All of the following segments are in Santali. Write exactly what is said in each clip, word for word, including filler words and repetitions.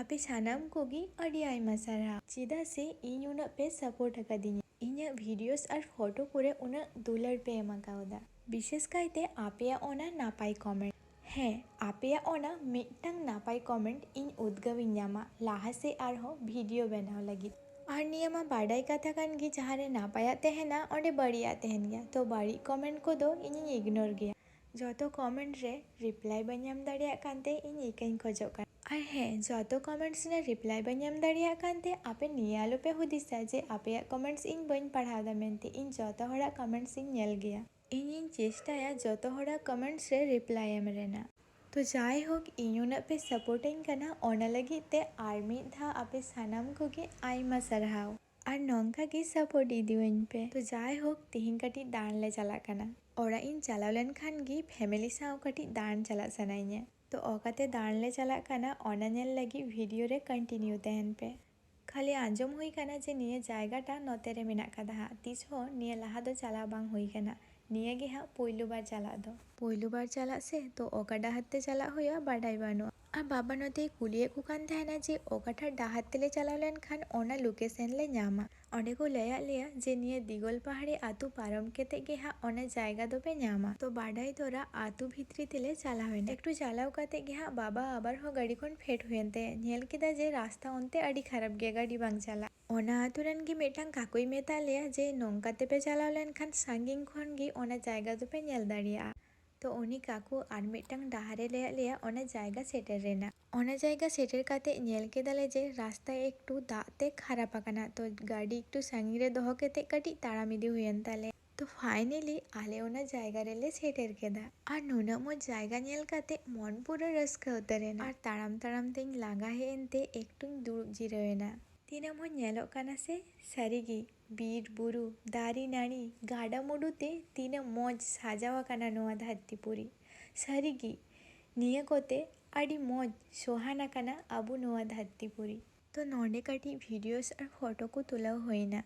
ᱟᱯᱮ ᱥᱟᱱᱟᱢ ᱠᱚᱜᱮ ᱟᱹᱰᱤ ᱟᱭᱢᱟ ᱥᱟᱨᱦᱟᱣ, ᱪᱮᱫᱟᱜ ᱥᱮ ᱤᱧ ᱩᱱᱟᱹᱜ ᱯᱮ ᱥᱟᱯᱳᱨᱴ ᱟᱠᱟᱫᱤᱧᱟ᱾ ᱤᱧᱟᱹᱜ ᱵᱷᱤᱰᱤᱭᱳᱥ ᱟᱨ ᱯᱷᱳᱴᱳ ᱠᱚᱨᱮ ᱩᱱᱟᱹᱜ ᱫᱩᱞᱟᱹᱲ ᱯᱮ ᱮᱢ ᱟᱠᱟᱣᱫᱟ᱾ ᱵᱤᱥᱮᱥ ᱠᱟᱭᱛᱮ ᱟᱯᱮᱭᱟᱜ ᱚᱱᱟ ᱱᱟᱯᱟᱭ ᱠᱚᱢᱮᱱᱴ᱾ ᱦᱮᱸ, ᱟᱯᱮᱭᱟᱜ ᱚᱱᱟ ᱢᱤᱫᱴᱟᱝ ᱱᱟᱯᱟᱭ ᱠᱚᱢᱮᱱᱴ ᱤᱧ ᱩᱫᱽᱜᱟᱹᱣ ᱤᱧ ᱧᱟᱢᱟ ᱞᱟᱦᱟ ᱥᱮᱫ ᱟᱨᱦᱚᱸ ᱵᱷᱤᱰᱤᱭᱳ ᱵᱮᱱᱟᱣ ᱞᱟᱹᱜᱤᱫ᱾ ᱟᱨ ᱱᱤᱭᱟᱹ ᱢᱟ ᱵᱟᱰᱟᱭ ᱠᱟᱛᱷᱟ ᱠᱟᱱ ᱜᱮ, ᱡᱟᱦᱟᱸ ᱨᱮ ᱱᱟᱯᱟᱭᱟᱜ ᱛᱟᱦᱮᱱᱟ, ᱚᱸᱰᱮ ᱵᱟᱹᱲᱤᱡᱟᱜ ᱛᱟᱦᱮᱱ ᱜᱮᱭᱟ᱾ ᱛᱚ, ᱵᱟᱹᱲᱤᱡ ᱠᱚᱢᱮᱱᱴ ᱠᱚᱫᱚ ᱤᱧᱤᱧ ᱤᱜᱱᱳᱨ ᱜᱮᱭᱟ᱾ ᱡᱚᱛᱚ ᱠᱚᱢᱮᱱᱴ ᱨᱮ ᱨᱤᱯᱞᱟᱭ ᱵᱟᱹᱧ ᱮᱢ ᱫᱟᱲᱮᱭᱟᱜ ᱠᱟᱱᱛᱮ ᱤᱧ ᱤᱠᱟᱹᱧ ᱠᱷᱚᱡᱚᱜ ᱠᱟᱱᱟ᱾ ᱟᱨ ᱦᱮᱸ, ᱡᱚᱛᱚ ᱠᱚᱢᱮᱱᱴᱥ ᱨᱮ ᱨᱤᱯᱞᱟᱭ ᱵᱟᱹᱧ ᱮᱢ ᱫᱟᱲᱮᱭᱟᱜ ᱠᱟᱱᱛᱮ ᱟᱯᱮ ᱱᱤᱭᱟᱹ ᱟᱞᱚᱯᱮ ᱦᱩᱫᱤᱥᱟ ᱡᱮ ᱟᱯᱮᱭᱟᱜ ᱠᱚᱢᱮᱱᱴᱥ ᱤᱧ ᱵᱟᱹᱧ ᱯᱟᱲᱦᱟᱣ ᱫᱟ ᱢᱮᱱᱛᱮ᱾ ᱤᱧ ᱡᱚᱛᱚ ᱦᱚᱲᱟᱜ ᱠᱚᱢᱮᱱᱴᱥ ᱤᱧ ᱧᱮᱞ ᱜᱮᱭᱟ᱾ ᱤᱧᱤᱧ ᱪᱮᱥᱴᱟᱭᱟ ᱡᱚᱛᱚ ᱦᱚᱲᱟᱜ ᱠᱚᱢᱮᱱᱴᱥ ᱨᱮ ᱨᱤᱯᱞᱟᱭ ᱮᱢ ᱨᱮᱱᱟᱜ᱾ ᱛᱚ ᱡᱟᱭᱦᱳᱠ, ᱤᱧ ᱩᱱᱟᱹᱜ ᱯᱮ ᱥᱟᱯᱳᱨᱴᱟᱹᱧ ᱠᱟᱱᱟ, ᱚᱱᱟ ᱞᱟᱹᱜᱤᱫ ᱛᱮ ᱟᱨ ᱢᱤᱫ ᱫᱷᱟᱣ ᱟᱯᱮ ᱥᱟᱱᱟᱢ ᱠᱚᱜᱮ ᱟᱭᱢᱟ ᱥᱟᱨᱦᱟᱣ᱾ ᱟᱨ ᱱᱚᱝᱠᱟ ᱜᱮ ᱥᱟᱯᱳᱨᱴ ᱤᱫᱤᱣᱟᱹᱧ ᱯᱮ᱾ ᱛᱚ ᱡᱟᱭᱦᱳᱠ, ᱛᱤᱦᱤᱧ ᱠᱟᱹᱴᱤᱡ ᱫᱟᱬᱟᱱ ᱞᱮ ᱪᱟᱞᱟᱜ ᱠᱟᱱᱟ᱾ ᱚᱲᱟᱜ ᱤᱧ ᱪᱟᱞᱟᱣ ᱞᱮᱱᱠᱷᱟᱱ ᱜᱮ ᱯᱷᱮᱢᱮᱞᱤ ᱥᱟᱶ ᱠᱟᱹᱴᱤᱡ ᱫᱟᱬᱟᱱ ᱪᱟᱞᱟᱜ ᱥᱟᱱᱟᱧᱟ᱾ ᱛᱚ ᱚᱠᱟᱛᱮ ᱫᱟᱬᱟᱱ ᱞᱮ ᱪᱟᱞᱟᱜ ᱠᱟᱱᱟ, ᱚᱱᱟ ᱧᱮᱞ ᱞᱟᱹᱜᱤᱫ ᱵᱷᱤᱰᱤᱭᱳ ᱨᱮ ᱠᱚᱱᱴᱤᱱᱤᱭᱩ ᱛᱟᱦᱮᱱ ᱯᱮ᱾ ᱠᱷᱟᱹᱞᱤ ᱟᱸᱡᱚᱢ ᱦᱩᱭ ᱠᱟᱱᱟ ᱡᱮ ᱱᱤᱭᱟᱹ ᱡᱟᱭᱜᱟᱴᱟ ᱱᱚᱛᱮ ᱨᱮ ᱢᱮᱱᱟᱜ ᱠᱟᱫᱟ ᱦᱟᱸᱜ, ᱛᱤᱥ ᱦᱚᱸ ᱱᱤᱭᱟᱹ ᱞᱟᱦᱟ ᱫᱚ ᱪᱟᱞᱟᱣ ᱵᱟᱝ ᱦᱩᱭ ᱠᱟᱱᱟ᱾ ᱱᱤᱭᱟᱹ ᱜᱮ ᱦᱟᱸᱜ ᱯᱳᱭᱞᱳ ᱵᱟᱨ ᱪᱟᱞᱟᱜ ᱫᱚ᱾ ᱯᱳᱭᱞᱳ ᱵᱟᱨ ᱪᱟᱞᱟᱜ ᱥᱮ, ᱛᱚ ᱚᱠᱟ ᱰᱟᱦᱟᱨ ᱛᱮ ᱪᱟᱞᱟᱜ ᱦᱩᱭᱩᱜᱼᱟ ᱵᱟᱰᱟᱭ ᱵᱟᱹᱱᱩᱜᱼᱟ᱾ ᱟᱨ ᱵᱟᱵᱟ ᱱᱚᱛᱮᱭ ᱠᱩᱞᱤᱭᱮᱫ ᱠᱚ ᱠᱟᱱ ᱛᱟᱦᱮᱱᱟ ᱡᱮ ᱚᱠᱟᱴᱟᱜ ᱰᱟᱦᱟᱨ ᱛᱮᱞᱮ ᱪᱟᱞᱟᱣ ᱞᱮᱱᱠᱷᱟᱱ ᱚᱱᱟ ᱞᱳᱠᱮᱥᱚᱱ ᱞᱮ ᱧᱟᱢᱟ᱾ ᱚᱸᱰᱮ ᱠᱚ ᱞᱟᱹᱭᱟᱫ ᱞᱮᱭᱟ ᱡᱮ ᱱᱤᱭᱟᱹ ᱫᱤᱜᱚᱞ ᱯᱟᱦᱟᱲᱤ ᱟᱹᱛᱩ ᱯᱟᱨᱚᱢ ᱠᱟᱛᱮ ᱜᱮ ᱦᱟᱸᱜ ᱚᱱᱟ ᱡᱟᱭᱜᱟ ᱫᱚᱯᱮ ᱧᱟᱢᱟ᱾ ᱛᱚ ᱵᱟᱰᱟᱭ ᱛᱚᱨᱟ ᱟᱹᱛᱩ ᱵᱷᱤᱛᱨᱤ ᱛᱮᱞᱮ ᱪᱟᱞᱟᱣ ᱮᱱᱟ᱾ ᱮᱠᱴᱩ ᱪᱟᱞᱟᱣ ᱠᱟᱛᱮ ᱜᱮ ᱦᱟᱸᱜ ᱵᱟᱵᱟ ᱟᱵᱟᱨ ᱦᱚᱸ ᱜᱟᱹᱰᱤ ᱠᱷᱚᱱ ᱯᱷᱮᱰ ᱦᱩᱭᱮᱱ ᱛᱟᱭᱟ᱾ ᱧᱮᱞ ᱠᱮᱫᱟ ᱡᱮ ᱨᱟᱥᱛᱟ ᱚᱱᱛᱮ ᱟᱹᱰᱤ ᱠᱷᱟᱨᱟᱯ ᱜᱮᱭᱟ, ᱜᱟᱹᱰᱤ ᱵᱟᱝ ᱪᱟᱞᱟᱜ᱾ ᱚᱱᱟ ᱟᱹᱛᱩ ᱨᱮᱱ ᱜᱮ ᱢᱤᱫᱴᱟᱝ ᱠᱟᱠᱩᱭ ᱢᱮᱛᱟᱫ ᱞᱮᱭᱟ ᱡᱮ ᱱᱚᱝᱠᱟ ᱛᱮᱯᱮ ᱪᱟᱞᱟᱣ ᱞᱮᱱᱠᱷᱟᱱ ᱥᱟᱺᱜᱤᱧ ᱠᱷᱚᱱ ᱜᱮ ᱚᱱᱟ ᱡᱟᱭᱜᱟ ᱫᱚᱯᱮ ᱧᱮᱞ ᱫᱟᱲᱮᱭᱟᱜᱼᱟ᱾ ᱛᱚ ᱩᱱᱤ ᱠᱟᱠᱩ ᱟᱨ ᱢᱤᱫᱴᱟᱝ ᱰᱟᱦᱟᱨᱮ ᱞᱟᱹᱭᱟᱫ ᱞᱮᱭᱟ ᱚᱱᱟ ᱡᱟᱭᱜᱟ ᱥᱮᱴᱮᱨ ᱨᱮᱱᱟᱜ᱾ ᱚᱱᱟ ᱡᱟᱭᱜᱟ ᱥᱮᱴᱮᱨ ᱠᱟᱛᱮ ᱧᱮᱞ ᱠᱮᱫᱟᱞᱮ ᱡᱮ ᱨᱟᱥᱛᱟ ᱮᱠᱴᱩ ᱫᱟᱜ ᱛᱮ ᱠᱷᱟᱨᱟᱯ ᱟᱠᱟᱱᱟ, ᱛᱚ ᱜᱟᱹᱰᱤ ᱮᱠᱴᱩ ᱥᱟᱺᱜᱤᱧ ᱨᱮ ᱫᱚᱦᱚ ᱠᱟᱛᱮ ᱠᱟᱹᱴᱤᱡ ᱛᱟᱲᱟᱢ ᱤᱫᱤ ᱦᱩᱭᱮᱱ ᱛᱟᱞᱮᱭᱟ᱾ ᱛᱚ finally ᱟᱞᱮ ᱚᱱᱟ ᱡᱟᱭᱜᱟ ᱨᱮᱞᱮ ᱥᱮᱴᱮᱨ ᱠᱮᱫᱟ᱾ ᱟᱨ ᱱᱩᱱᱟᱹᱜ ᱢᱚᱡᱽ ᱡᱟᱭᱜᱟ ᱧᱮᱞ ᱠᱟᱛᱮ ᱢᱚᱱ ᱯᱩᱨᱟᱹ ᱨᱟᱹᱥᱠᱟᱹ ᱩᱛᱟᱹᱨ ᱮᱱᱟ᱾ ᱟᱨ ᱛᱟᱲᱟᱢ ᱛᱟᱲᱟᱢ ᱛᱮᱧ ᱞᱟᱸᱜᱟ ᱦᱮᱡ ᱮᱱᱛᱮ ᱮᱠᱴᱩᱧ ᱫᱩᱲᱩᱵ ᱡᱤᱨᱟᱹᱣ ᱮᱱᱟ᱾ ᱛᱤᱱᱟᱹᱜ ᱢᱚᱡᱽ ᱧᱮᱞᱚᱜ ᱠᱟᱱᱟ ᱥᱮ? ᱥᱟᱹᱨᱤᱜᱮ ᱵᱤᱨ ᱵᱩᱨᱩ, ᱫᱟᱨᱮ ᱱᱟᱹᱲᱤ, ᱜᱟᱰᱟ ᱢᱩᱰᱩ ᱛᱮ ᱛᱤᱱᱟᱹᱜ ᱢᱚᱡᱽ ᱥᱟᱡᱟᱣ ᱟᱠᱟᱱᱟ ᱱᱚᱣᱟ ᱫᱷᱟᱹᱨᱛᱤ ᱯᱩᱨᱤ᱾ ᱥᱟᱹᱨᱤᱜᱮ ᱱᱤᱭᱟᱹ ᱠᱚᱛᱮ ᱟᱹᱰᱤ ᱢᱚᱡᱽ ᱥᱚᱦᱟᱱ ᱟᱠᱟᱱᱟ ᱟᱵᱚ ᱱᱚᱣᱟ ᱫᱷᱟᱹᱨᱛᱤ ᱯᱩᱨᱤ᱾ ᱛᱚ ᱱᱚᱰᱮ ᱠᱟᱹᱴᱤᱡ ᱵᱷᱤᱰᱤᱭᱳᱥ ᱟᱨ ᱯᱷᱳᱴᱳ ᱠᱚ ᱛᱩᱞᱟᱹᱣ ᱦᱩᱭᱱᱟ᱾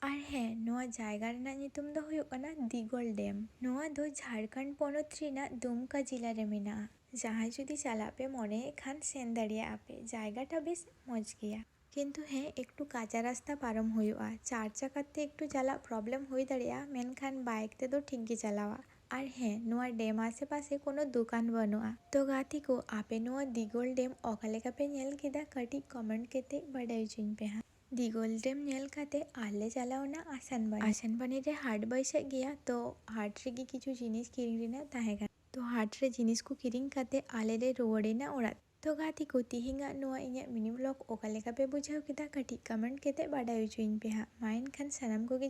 ᱟᱨ ᱦᱮᱸ, ᱱᱚᱣᱟ ᱡᱟᱭᱜᱟ ᱨᱮᱱᱟᱜ ᱧᱩᱛᱩᱢ ᱫᱚ ᱦᱩᱭᱩᱜ ᱠᱟᱱᱟ ᱫᱤᱜᱚᱞ ᱰᱮᱢ᱾ ᱱᱚᱣᱟ ᱫᱚ ᱡᱷᱟᱲᱠᱷᱚᱸᱰ ᱯᱚᱱᱚᱛ ᱨᱮᱱᱟᱜ ᱫᱩᱢᱠᱟ ᱡᱮᱞᱟ ᱨᱮ ᱢᱮᱱᱟᱜᱼᱟ᱾ ᱡᱟᱦᱟᱸᱭ ᱡᱩᱫᱤ ᱪᱟᱞᱟᱜ ᱯᱮ ᱢᱚᱱᱮᱭᱮᱫ ᱠᱷᱟᱱ ᱥᱮᱱ ᱫᱟᱲᱮᱭᱟᱜᱼᱟ ᱯᱮ, ᱡᱟᱭᱜᱟᱴᱟ ᱵᱮᱥ ᱢᱚᱡᱽ ᱜᱮᱭᱟ᱾ ᱠᱤᱱᱛᱩ ᱦᱮᱸ, ᱮᱠᱴᱩ ᱠᱟᱸᱪᱟ ᱨᱟᱥᱛᱟ ᱯᱟᱨᱚᱢ ᱦᱩᱭᱩᱜᱼᱟ᱾ ᱪᱟᱨ ᱪᱟᱠᱟᱛᱮ ᱮᱠᱴᱩ ᱪᱟᱞᱟᱜ problem ᱦᱩᱭ ᱫᱟᱲᱮᱭᱟᱜᱼᱟ, ᱢᱮᱱᱠᱷᱟᱱ bike ᱛᱮᱫᱚ ᱴᱷᱤᱠ ᱜᱮ ᱪᱟᱞᱟᱣᱟ᱾ ᱟᱨ ᱦᱮᱸ, ᱱᱚᱣᱟ dam ᱟᱥᱮ ᱯᱟᱥᱮ ᱠᱳᱱᱳ ᱫᱚᱠᱟᱱ ᱵᱟᱹᱱᱩᱜᱼᱟ᱾ ᱛᱚ ᱜᱟᱛᱮ ᱠᱚ, ᱟᱯᱮ ᱱᱚᱣᱟ ᱫᱤᱜᱚᱞ dam ᱚᱠᱟ ᱞᱮᱠᱟ ᱯᱮ ᱧᱮᱞ ᱠᱮᱫᱟ? ᱠᱟᱹᱴᱤᱡ comment ᱠᱟᱛᱮ ᱵᱟᱰᱟᱭ ᱦᱚᱪᱚᱧ ᱯᱮ ᱦᱟᱸᱜ᱾ ᱫᱤᱜᱚᱞ dam ᱧᱮᱞ ᱠᱟᱛᱮ ᱟᱨ ᱞᱮ ᱪᱟᱞᱟᱣ ᱮᱱᱟ ᱟᱥᱟᱱᱵᱟᱱᱤ᱾ ᱟᱥᱟᱱᱵᱟᱱᱤ ᱨᱮ ᱦᱟᱴ ᱵᱟᱹᱭᱥᱟᱹᱜ ᱜᱮᱭᱟ, ᱛᱚ ᱦᱟᱴ ᱨᱮᱜᱮ ᱠᱤᱪᱷᱩ ᱡᱤᱱᱤᱥ ᱠᱤᱨᱤᱧ ᱨᱮᱱᱟᱜ ᱛᱟᱦᱮᱸ ᱠᱟᱱᱟ᱾ ᱛᱚ ᱦᱟᱴ ᱨᱮ ᱡᱤᱱᱤᱥ ᱠᱚ ᱠᱤᱨᱤᱧ ᱠᱟᱛᱮ ᱟᱞᱮ ᱞᱮ ᱨᱩᱣᱟᱹᱲ ᱮᱱᱟ ᱚᱲᱟᱜ᱾ ᱛᱚ ᱜᱟᱛᱮ ᱠᱚ, ᱛᱤᱦᱤᱧᱟᱜ ᱱᱚᱣᱟ ᱤᱧᱟᱹᱜ mini vlog ᱚᱠᱟ ᱞᱮᱠᱟ ᱯᱮ ᱵᱩᱡᱷᱟᱹᱣ ᱠᱮᱫᱟ? ᱠᱟᱹᱴᱤᱡ comment ᱠᱟᱛᱮ ᱵᱟᱰᱟᱭ ᱦᱚᱪᱚᱧ ᱯᱮ ᱦᱟᱸᱜ᱾ ᱢᱟ ᱮᱱᱠᱷᱟᱱ ᱥᱟᱱᱟᱢ ᱠᱚᱜᱮ